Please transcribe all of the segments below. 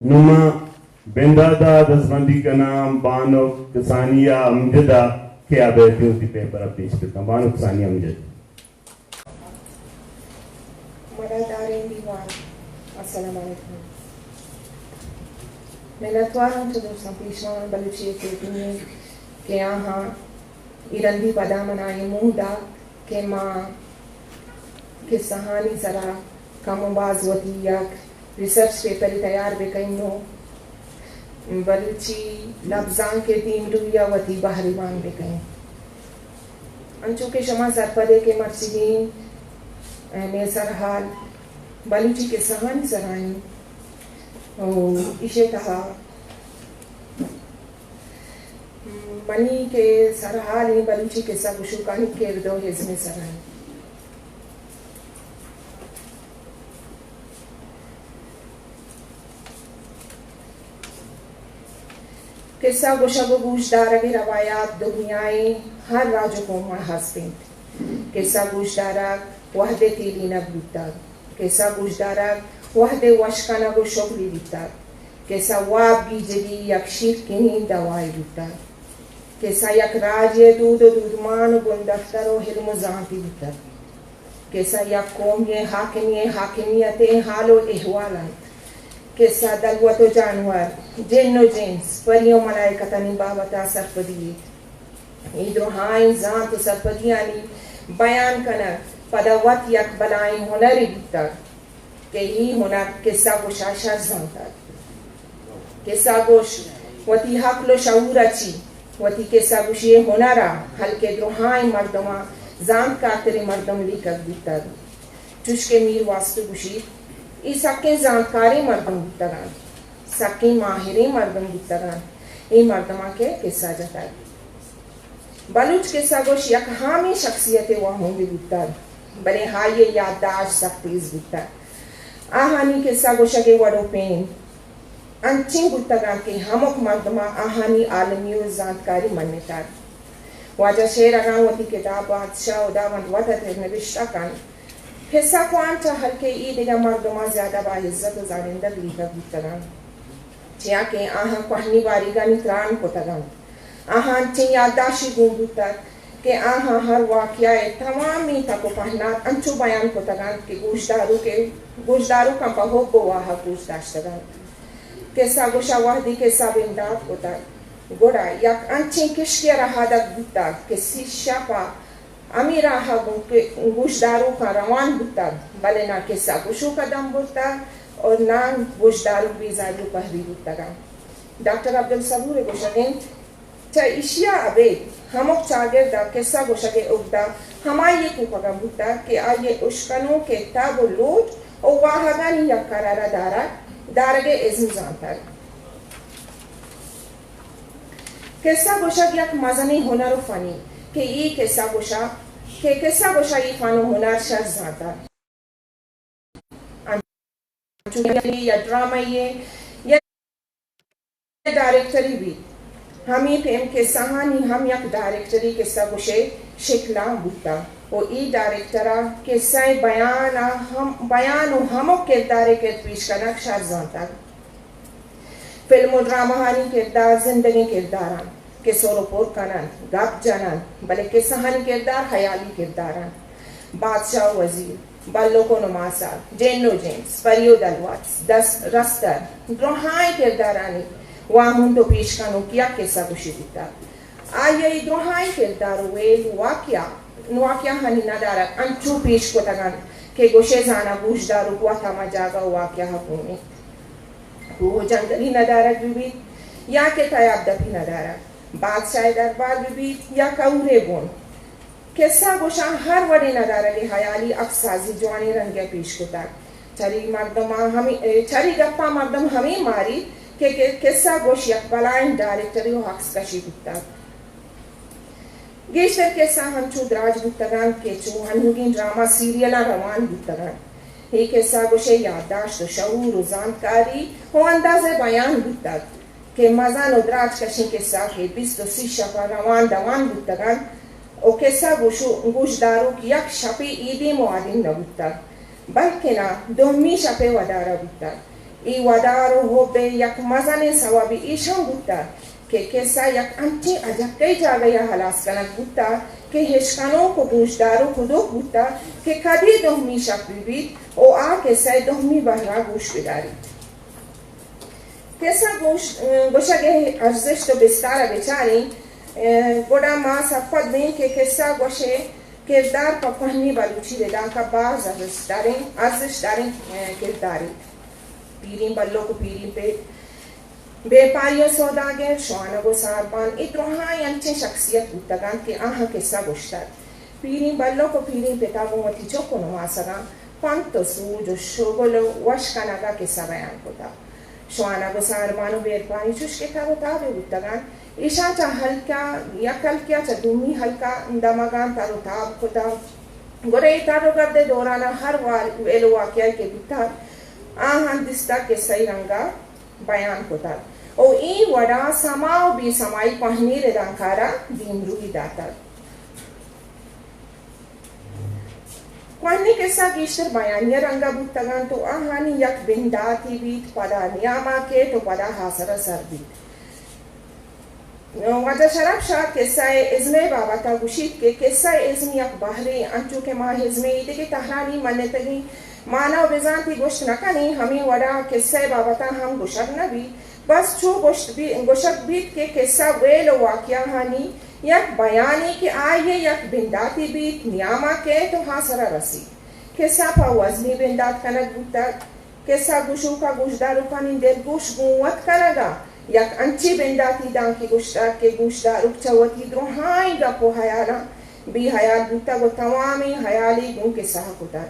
نوں ما بندات ءَ دزبندی کناں بانک ثانیہ امجد ءَ کہ آ بئیت وتی پیپر ءَ پیش بکن۔ بانک ثانیہ امجد۔ مداداریں دیوان، السلام علیکم۔ منتواراں چہ دوستاں پیشوا بلوچی اکیڈمی ءَ کہ آہاں اے رندی پدا منا اے موہ دات کہ ما کسہانی سرا کم و باز وتی یک ریسرچ پیپرے تیار بکنیں و بلوچی لبزانک ءِ دیمروی ءَ وتی بہرے مان بکنیں۔ انچو کہ شما سرپد ئے کہ مرچیگیں، اے، مئے سرحال بلوچی کسہانی سرا انت و ایشی تہا منی کہ سرحال ایں بلوچی کسہ گشوکانی کرد و ازم ءِ سرا ایں۔ کسہ گشگ و گوشدارگ ءِ روایات دنیا ءِ ہر راج و قوم ءَ ہست انت۔ کسہ گوشدارگ وہدے تیلینگ بوتگ۔ کسہ گوشدارگ وہدے وش کنگ و شغلی بوتگ۔ کسہ واب گیجگی یک شیرکنیں دوائے بوتگ۔ کسہ یک راجے ءِ دود و دودمان و بندفتر و علم و زانتی بوتگ۔ کسہ یک قومے ءِ حاکمے ءِ حاکمیت ءِ حال و احوال انت۔ کسہ دلوت و جانور، جن و جنس، پری و ملائکتانی بابت ءَ سرپدی ایت۔ اے درہائیں زانت و سرپدیانی بیان کنگ پدا وت یک بلائیں ہنرے بوتگ کہ اے ہنر کسہ گوش ءَ شر زانتگ۔ کسہ گوش وتی عقل و شعور ءَ چی وتی کسہ گوشی ءِ ہنر ءَ ہلک ءِ درہائیں مردماں زانتکارتریں مردم لیکگ بوتگ۔ چوش کہ میر واستو گوشیت، اے سکیں زانتکاریں مردم بوتگ انت، سکیں ماہریں مردم بوتگ انت، اے مردماں کہ کسہ جتگ۔ بلوچ کسہ گوش یک ہامیں شخصیت ءِ واہندے بوتگ، بلے آئی ءِ یادداشت سک تیز بوتگ۔ آہانی کسہ گوشگ ءِ وڑ و پیم انچیں بوتگ انت کہ ہمک مردماں آہانی عالمی و زانتکاری منتگ۔ واجہ شعر اگاں وتی کتاب بادشاہ ہداوند وت ءَ نبشتہ کنت، کسہ کوان چہ ہلک ءِ اے دگہ مردماں زیادہ باعزت و زانندگ لیکگ بوتگ انت۔ چیا کہ آہاں کوہنیں باریگانی تران کتگ انت۔ آہاں انچیں یادداشتے گون بوتگ کہ آہاں ہر واقعہ ءِ تمامیں تک و پہنات انچو بیان کتگ انت کہ گوشداروک ءَ، گوشداروکاں پہ حب و واہگ گوش داشتگ انت۔ کسہ گوش ءَ وہدے کسہ بندات کتگ، گڑا یک انچیں کشکے ءَ رہادگ بوتگ کہ سی شپ ءَ ہمے راہ ءَ گوں کہ گوشداروکاں روان بوتگ، بلے ناں کسہ گوشوک ءَ دم برتگ اور ناں گوشداروک بیزاری و قہری بوتگ انت۔ ڈاکٹر عبدالصبور ءِ گوشگ انت، چہ ایشی ءَ ابید ہمک چاگرد ءَ کسہ گوشگ ءِ اگدہ ہمائی ءِ کوپگ ءَ بوتگ کہ آئی ءِ اشکنوک ءِ تب و لوٹ و واہگانی یک قرار ءَ دارگ، دارگ ءِ ازم زانتگ۔ کسہ گوشگ یک مزنیں ہنر و فنے کہ اے کسہ گوش ءَ، کہ کسہ گوش ءَ اے فن و ہنر شر زانتگ۔ انچو کہ یا ڈرامہ یے یا ڈائریکٹری بیت، ہمے پیم کسہانی ہم یک ڈائریکٹری کسہ گوش ءِ شکل ءَ بوتگ و اے ڈائریکٹر ءَ کسہ ءِ بیان ءَ ہم، بیان و ہمک کردارے کرد پیش کنگ شر زانتگ۔ فلم و ڈرامہانی کردار زندگیں کردار انت کہ سر و پر کن انت، گپ جن انت، بلے کسہانی کردار ہیالی کردار انت۔ بادشاہ و وزیر، بلک و نماسگ، جن و جنس، پری و دلوت، دس، رستر، درہائیں کردارانی واہند و پیش کنوک یک کسہ گوشے بوتگ۔ آئی ءَ اے درہائیں کردار و ویل واقعہ، واقعہانی ندارگ انچو پیش کتگ انت کہ گوشے زاناں گوشداروک وت ہما جاگہ و واقعہ ءَ گون انت۔ کوہ و جنگلی ندارگ بہ بیت یا کہ تیاب دپی ندارگ، بادشاہ ءِ دربار بہ بیت یا کہورے بن، کسہ گوشاں ہر وڑیں ندارگ ءِ ہیالی عکس سازی جوانیں رنگے ءَ پیش کتگ۔ چری مردماں ہمے، چری گپاں مردم ہمے ماریت کہ، کہ کسہ گوش یک بلائیں ڈائریکٹرے و عکس کشے بوتگ۔ گیشتر کسہ ہنچو دراج بوتگ انت کہ چو ہنوگیں ڈرامہ سیریلاں روان بوتگ انت۔ اے کسہ گوش ءِ یادداشت و شعور و زانتکاری و انداز ءِ بیان بوتگ کہ مزن و دراج کشیں کسہ کہ بیست و سی شپ ءَ روان دوان بوتگ انت و کسہ گوش و گوشداروک یک شپے ایدیم و آدیم نہ بوتگ، بلکنا دومی شپ ءِ ودار ءَ بوتگ۔ اے ودار ءُ حب ءِ یک مزنیں سوبے ایش ہم بوتگ کہ کسہ یک انچیں اجکئی جاگہے ءَ ہلاس کنگ بوتگ کہ اشکنوک ءُ گوشداروک ہدوک بوتگ کہ کدی دومی شپ بہ بیت ءُ آ کسہ ءِ دومی بہر ءَ گوش بداریت۔ کسہ گوش-، گوشگ ءِ ارزشت ءُ بستار ءَ بچاریں، گڑا ما سرپد بیں کہ کسہ گوش ءِ کردار پہ کوہنیں بلوچی ردانک ءَ باز ارزشت داریں، ارزشت داریں کردارے۔ پیریں بلک ءُ پیریں پت، بیپاری ءُ سوداگر، شوانگ ءُ ساربان، اے دراہیں انچیں شخصیت بوتگ انت کہ آہاں کسہ گوشتگ۔ پیریں بلک ءُ پیریں پت ءَ گوں وتی چک ءُ نماسگاں پنت ءُ سوج ءُ شگل ءُ وش کنگ ءَ کسہ بیان کتگ۔ شوانگ ءُ ساربان ءُ بیرپانی چوش کہ تر ءُ تابے بوتگ انت، ایشاں چہ ہلک ءَ، یک ہلکے ءَ چہ دومی ہلک ءَ دمگاں تر ءُ تاب کتگ۔ گڑا اے تر ءُ گرد ءِ دوران ءَ ہر وال-، ویل ءُ واقعہ کہ بوتگ، آہاں دیستگ کسہی رنگ ءَ بیان کتگ ءُ اے وڑ ءَ سما ءُ بے سمائی کوہنیں ردانکاراں دیمروئی داتگ۔ کوہنیں کسہ گیشتر بیانی ءِ رنگ ءَ بوتگ انت ءُ آہانی یک بنداتے بیت، پدا نیام ءَ کیت ءُ پدا آسر ءَ سر بیت۔ واجہ شرپ شاد کسہ ءِ ازم ءِ بابت ءَ گوشیت کہ کسہ ءِ ازم یک بہرے، انچو کہ ما ازم ءِ ایدگہ تہرانی منتگیں مانا ءُ بزانتے گوشت نہ کنیں، ہمے وڑ ءَ کسہ ءِ بابت ءَ ہم گوشگ نہ بیت۔ بس چو گوشت بی-، گوشگ بیت کہ کسہ ویل ءُ واقعہانی یک بیانے کہ آئی ءِ یک بنداتے بیت، نیام ءَ کیت ءُ آسر ءَ رسیت۔ کسہ پہ وزنیں بندات کنگ بوتگ۔ کسہ گوشوک ءَ گوشداروکانی دلگوش گوں وت کنگ ءَ یک انچیں بنداتے دانکے گوشتگ کہ گوشداروک چہ وتی درہائیں گپ ءُ ہیالاں بے ہیال بوتگ ءُ توامیں ہیالے گوں کسہ ءَ کتگ۔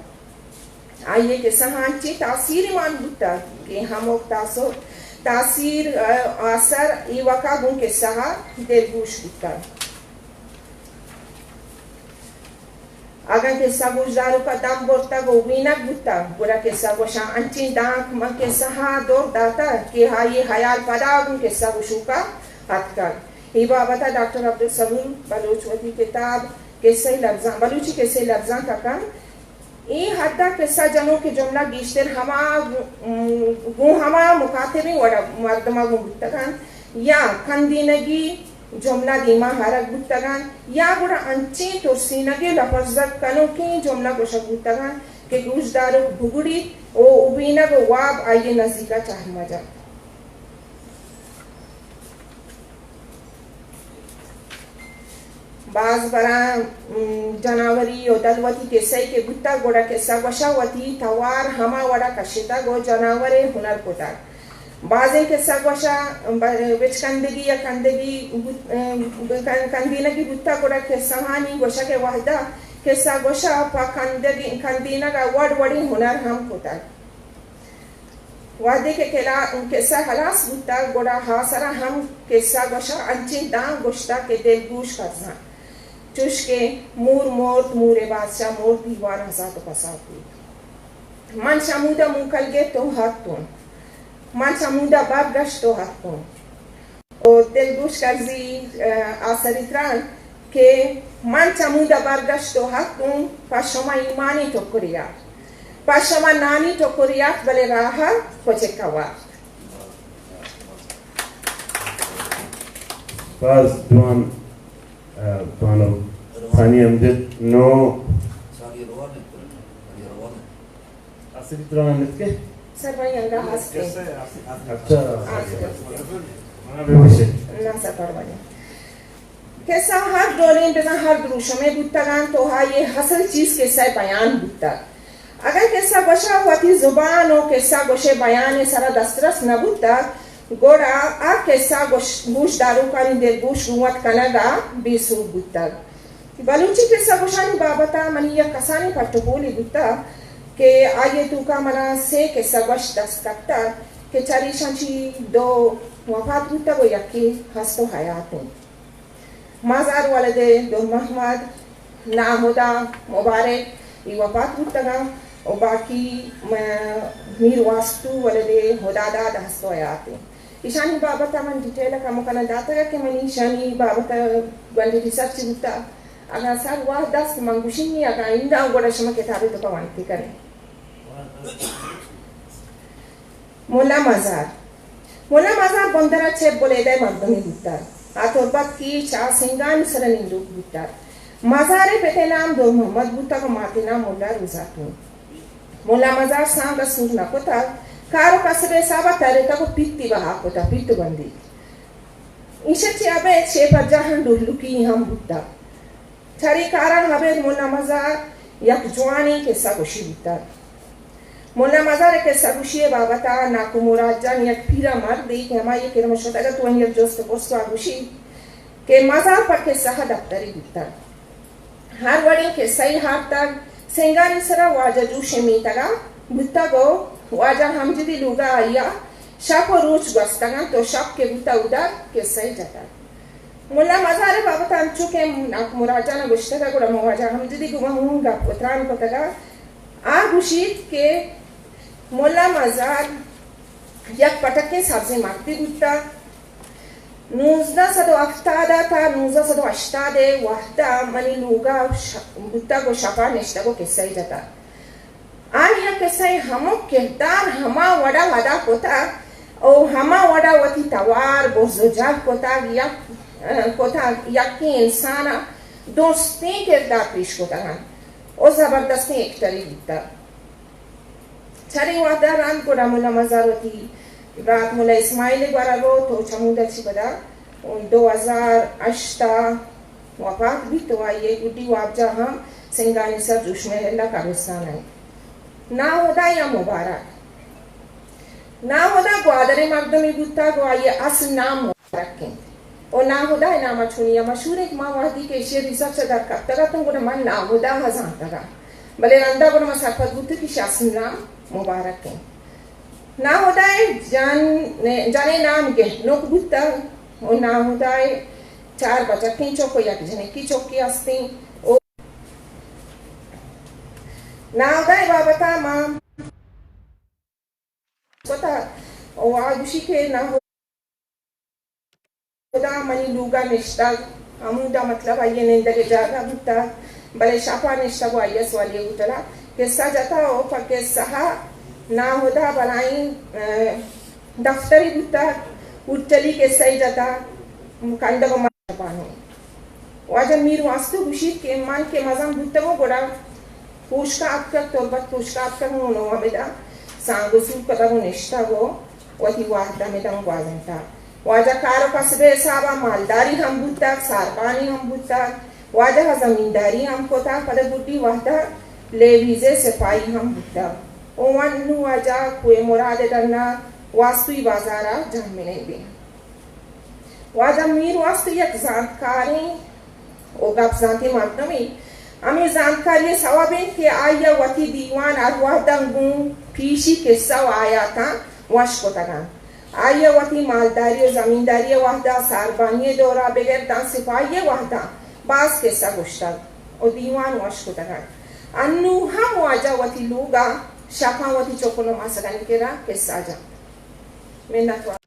آئی ءِ کسہاں انچیں تاثیرے مان بوتگ کہ ہمک تاثر، تاثیر، ءُ آسر ایوک ءَ گوں کسہ ءَ دلگوش بوتگ۔ اگاں کسہ گوشداروک ءَ دم برتگ ءُ وینگ بوتگ، گڑا کسہ گوشاں انچیں دانک ماں کسہ ءَ دور داتگ کہ آئی ءِ ہیال پدا گوں کسہ گوشوک ءَ اتکگ۔ اے بابت ءَ ڈاکٹر عبدالصبور بلوچ وتی کتاب کسہ لبزان، بلوچی کسہ لبزانک ءَ کنت۔ اے حد ءَ کسہ جنوک ءِ جملہ گیشتر ہما گوں، گوں ہما مخاطبیں وڑ ءَ مردماں گوں بوتگ انت یا کندینگی جملہ دیما آرگ بوتگ انت یا گڑا انچیں ترسینگ ءُ لپرزگ کنوکیں جملہ گوشگ بوتگ انت کہ گوشداروک بگڑیت ءُ ابینگ ءُ واب آئی ءِ نزیک ءَ چہ مہ جنت۔ باز براں، م، جناوری ءُ دلوتی کسہ ءَ کہ بوتگ، گڑا کسہ گوش ءَ وتی توار ہما وڑ ءَ کشتگ ءُ جناور ءِ ہنر کتگ۔ بازیں کسہ گوش ءَ ب-، بچکندگی یا کندگی بوت-، م، کن-، کندینگی بوتگ، گڑا کسہانی گوشگ ءِ وہد ءَ کسہ گوش ءَ پہ کندگی، کندینگ ءَ وڑ وڑیں ہنر ہم کتگ۔ وہدے کہ کلا-، کسہ ہلاس بوتگ، گڑا آسر ءَ ہم کسہ گوش ءَ انچیں دانک گوشتگ کہ دلگوش کرزنت، چوش کہ مور مرت، مور ءِ بادشاہ مرت، دیوان ءَ زات ءُ پسات بوت۔ من چمود ءَ موکل گپت ءُ ہتکوں، من چمود ءَ برگشت ءُ ہتکوں۔ ءُ دلگوش کرزی، ءَ، آسری تران کہ من چمود ءَ برگشت ءُ ہتکوں، پہ شما ایمانی ٹکرے آرت، پہ شما نانی ٹکرے آرت، بلے راہ ءَ کچک ءَ وارت۔ باز جوان، ءَ، بانو ثانیہ امجد نو۔ آسری تران انت کہ؟ سر، منی ہمراہ ہست انت۔ اچھا۔ آسری۔ منا بہ بخشے۔ نہ سر، پرواہ نہیں۔ کسہ ہر ڈولیں بزاں ہر دروشمے بوتگ انت ءُ آئی ءِ اصل چیز کسہ ءِ بیان بوتگ۔ اگاں کسہ گوش ءَ وتی زبان ءُ کسہ گوش ءِ بیان ءِ سرا دسترس نہ بوتگ، گڑا آ کسہ گوش-، گوشداروکانی دلگوش گوں وت کنگ ءَ بے سوب بوتگ۔ بلوچی کسہ گوشانی بابت ءَ منی یک کسانیں پٹ ءُ پولے بوتگ کہ آئی ءِ توکا منا سے کسہ گوش دست کپتگ کہ چریشاں چہ دو وفات بوتگ ءُ یکے ہست ءُ حیات انت۔ مزار ولد ءِ در محمد، ناہدا، مبارک، اے وفات بوتگ انت ءُ باقی م-، میر واستو ولد ءِ ہداداد ہست ءُ حیات انت۔ ایشانی بابت ءَ من ڈیٹیل ءَ کمو کناں داتگ کہ من ایشانی بابت ءَ گونڈیں ریسرچ بوتگ۔ اگاں سر وہد است من گوشیں، اگاں اینداں گڑا شما کتاب ءِ توکا ونت کن ئے۔ ملا مزار۔ ملا مزار بندر ءَ چہ بلیدہ ءِ مردمے بوتگ۔ آ تربت کیچ ءَ سنگانی سر ءَ نندوک بوتگ۔ مزار ءِ پت ءِ نام دور محمد بوتگ ءُ مات ءِ نام ملا روزاتون۔ ملا مزار سانگ ءَ سور نہ کتگ، کار ءُ کسب ءِ حساب ءَ ترتگ ءُ پیتی بہا کتگ، پیت ءُ بندیت۔ ایش ءَ چہ ابید شیپ ءَ جہاں ڈولکی ہم بوتگ۔ چرے کاراں ابید ملا مزار یک جوانیں کسہ گوشی بوتگ۔ ملا مزار ءِ کسہ گوشی ءِ بابت ءَ ناکو مراد جان یک پیرا مردے کہ ہمائی ءِ کرا شتگ ات، آئی ءَ یک جست ءُ پرس ءَ گوشی کہ مزار پہ کسہ ءَ دپتری بوتگ۔ ہر وڑیں کسہ ئے ہارتگ۔ سنگانی سر ءَ واجہ جوش ءِ میتگ ءَ بوتگ ءُ واجہ ہمجدی لوگ ءَ آئی ءَ شپ ءُ روچ گوستگ انت ءُ شپ کہ بوتگ اودا کسہ ئے جتگ۔ ملا مزار ءِ بابت ءَ انچو کہ ناکو مراد جان ءَ گوشتگ ءَ، گڑا ما واجہ ہمجدی گوں ما ہوں گپ ءُ تران کتگ ءَ۔ آ گوشیت کہ ملا مزار یک پٹکیں سبزیں مردے بوتگ۔ نوزدہ سد ءُ ہفتاد ءَ تا نوزدہ سد ءُ ہشتاد ءِ وہد ءَ منی لوگ ءَ ش-، بوتگ ءُ شپ ءَ نشتگ ءُ کسہ ئے جتگ۔ آئی ءَ کسہ ءِ ہمک کردار ہما وڑ ءَ ادا کتگ ءُ ہما وڑ ءَ وتی توار برز ءُ جہد کتگ، یک، کتگ، یکیں انسان ءَ درستیں کردار پیش کتگ انت ءُ زبردستیں ایکٹرے بوتگ۔ چرے وہد ءَ رند گڑا ملا مزار وتی برات ملا اسماعیل ءِ گورا روت ءُ چمودا چہ پدا دو ہزار ہشت ءَ وفات بیت ءُ آئی ءِ گڈی وابجاہ ہم سنگانی سر جوش محل ءَ قبرستان ءَ انت۔ ناہدا یا مبارک۔ ناہدا گوادر ءِ مردمے بوتگ ءُ آئی ءِ اصل نام مبارک انت ءُ ناہدا ءِ نام ءَ چونی ءَ مشہور انت۔ ما وہدی کہ ایشی ءِ ریسرچ ءَ در کپتگ اتوں گڑا من ناہدا ءَ زانتگ ءَ، بلے رندا گڑا ما سرپد بوتگ کہ ایشی ءِ اصل نام مبارک انت۔ ناہدا ءِ جن-، جن ءِ نام گہنک بوتگ ءُ ناہدا ءِ چار بچکیں چک ءُ یک جنکی چکے ہستیں ءُ ناہدا ءِ بابت ءَ ما کتگ ءُ آ گوشی کہ ناہدا منی لوگ ءَ نشتگ، ہمودا مطلب آئی ءِ نندگ ءِ جاگہ بوتگ، بلے شپ ءَ نشتگ ءُ آئی ءَ سوالی ءِ ہوٹل ءَ کسہ جتگ ءُ پہ کسہ ءَ ناہدا بلائیں، ءَ، دفترے بوتگ، ہوٹلی کسہ ئے جتگ، کندگ ءُ مردمانی۔ واجہ میر واستو گوشیت کہ من کہ مزن بوتگوں گڑا پوشکا اتکگ، تربت پوشکا اتکگوں، نوں ہمدا سانگ ءُ سور کتگ ءُ نشتگ ءُ وتی وہد ہمدا گوازینتگ۔ واجہ کار ءُ کسب ءِ حساب ءَ مالداری ہم بوتگ، ساربانی ہم بوتگ، واجہ ءَ زمینداری ہم کتگ، پدا گڈی وہد ءَ لیویز ءِ سپاہی ہم بوتگ۔ او انوں واجہ کوہ مراد ءِ ڈن ءَ واستوئی بازار ءَ جہمنند انت۔ واجہ میر واستو یک زانتکاریں ءُ گپ زانتیں مردمے۔ ہمے زانتکاری ءِ سوب انت کہ آئی ءَ وتی دیوان ہر وہداں گوں پیشی کسہ ءُ آیاتاں وش کتگ انت۔ آئی ءَ وتی مالداری ءُ زمینداری ءِ وہد ءَ ساربانی ءِ دور ءَ بگر داں سپاہی ءِ وہداں باز کسہ گوشتگ ءُ دیوان وش کتگ انت۔ انوں ہم واجہ وتی لوگ ءَ شپاں وتی چک ءُ نماسگانی کرا کسہ جنت۔ منت وار۔